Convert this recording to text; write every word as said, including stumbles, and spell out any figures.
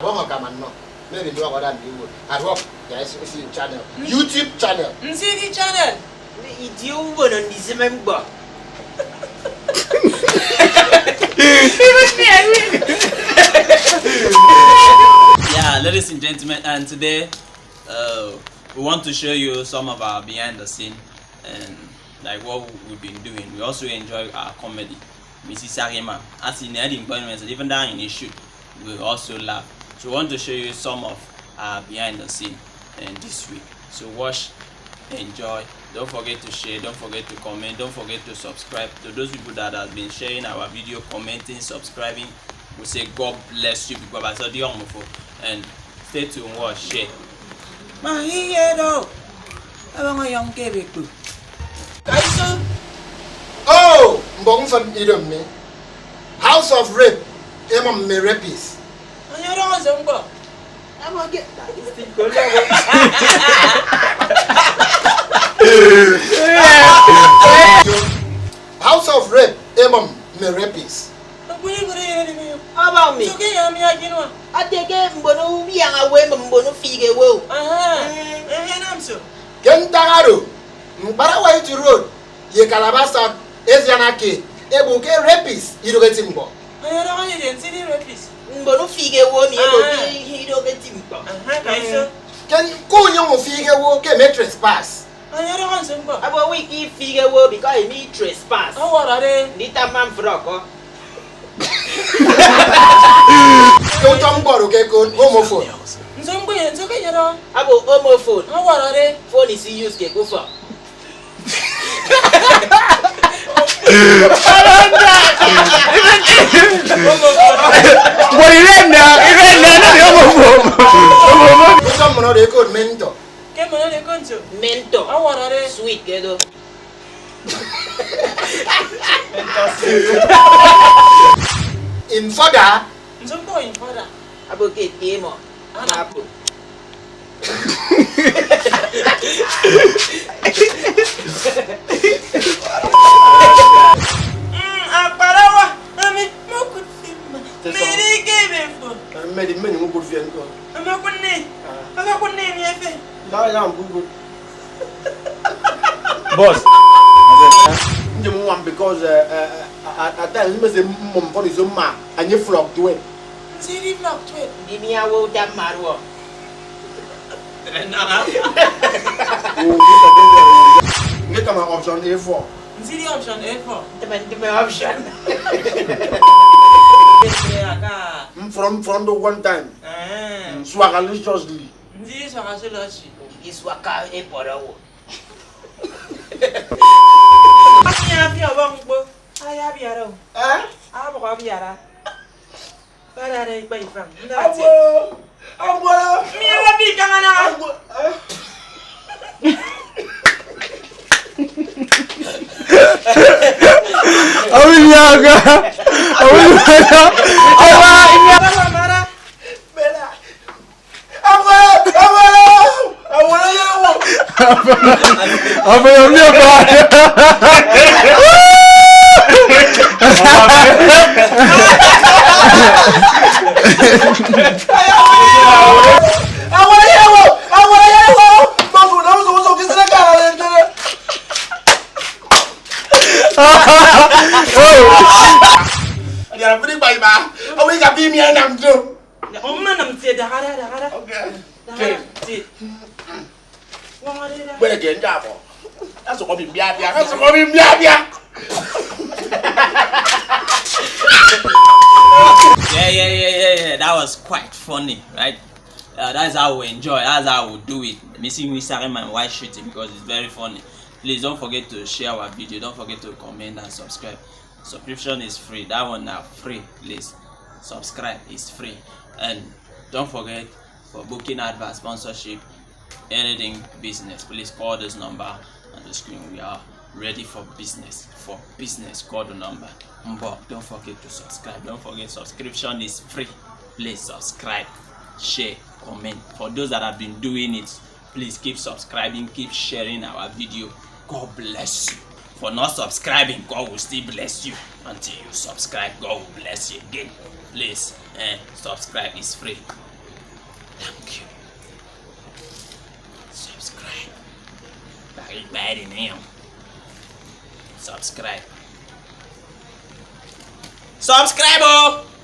Bọñ akama nnọ, maybe nduọk ọda ndiwot aduọk ya esi channel, YouTube channel. Nsidi channel. Idio ubono ndiseme mkpọ. Yeah, ladies and gentlemen, and today uh, we want to show you some of our behind the scene and like what we've been doing. We also enjoy our comedy. Misisi Arima, as in any environment, even down in issue, we also laugh. So we want to show you some of our behind the scene and this week. So watch, enjoy. Don't forget to share, don't forget to comment, don't forget to subscribe. To those people that has been sharing our video, commenting, subscribing, we say God bless you, people. And stay tuned, watch, share. Ma ihe do. Abang ayong kebekpo. Kaiso. Oh, mbong fan idom me. House of Rape, emam me rapist. Anya do nze mbo. Abang ke. House of Rape, emam me rapist. Abang mi. Ate ke mbono ubiang awe mbon ufige wo. Aha. Ehe, nam so. Ke ntak oro, Mkpara White Road ye Kalabasa esiana ke ebu ke rapist iduk eti mkpọ. Mbon ufige wo mi ebu ke iduk eti mkpọ. Ke unyụñ ufige wo ke me trespass. Abo wiki ifige wo because mi trespass. Ndita man froko. Ke utọ mkpọrọ ke code homophone. Nso mgbe nso ke yero. Abo homophone. Awarare. Phone is used ke kufọ. Well, you read now. You read now. Not the homophone. Homophone. Utọ mkpọrọ ke code mentor. Ke mene de konso. Mentor. Awarare. Sweet ke do. Infada. Nso mbo infada. Abo ke temo. Ana. Abo. Mm, akparawa. Ami mokut fimma. Meri ke befo. Meri meni mokut fian ko. Amakunni. Amakunni ni efe. Boss. Nje mu wan because at times me say mom for is ma and you fluctuate. Nsi di fluctuate. Di mi awo uta marwo. Nge kama option A four. Nsi di option A four. Temen temen option. From from the one time. Swag religiously. Ndi isua ka solo si. Isua ka ebọrọ wo. Afia afia ọbọ mkpo. Aya biara o. Eh? Abọ biara. Biara re ikpe ifam. Agbo. Agbo. Mi awa bi kangana. Agbo. Awi nyaga. Awi nyaga. Awa nyaga. Bela. Awa, awa, awa, awa. Awa, awa, awa. Adiara budi bai ba. Awi ka bi mi anam tu. Ọmọ nam tie dagara dagara. Okay. Dagara tie. Wangare da. Bere ke nda bo. That's what we be abia. That's what we be abia. Yeah, yeah, yeah, yeah, yeah. That was quite funny, right? Uh, that's how we enjoy. That's how we do it. Missing we sorry man, why shooting? Because it's very funny. Please don't forget to share our video. Don't forget to comment and subscribe. Subscription is free. That one now free. Please subscribe. It's free. And don't forget for booking advert, sponsorship, anything business, please call this number on the screen. We are ready for business. For business, call the number. Mbok, don't forget to subscribe. Don't forget subscription is free. Please subscribe, share, comment. For those that have been doing it, please keep subscribing, keep sharing our video. God bless you. For not subscribing, God will still bless you. Until you subscribe, God will bless you again. Please, eh, subscribe is free. Thank you. Subscribe. Bak ikpa edi ni. Subscribe. Subscribe o.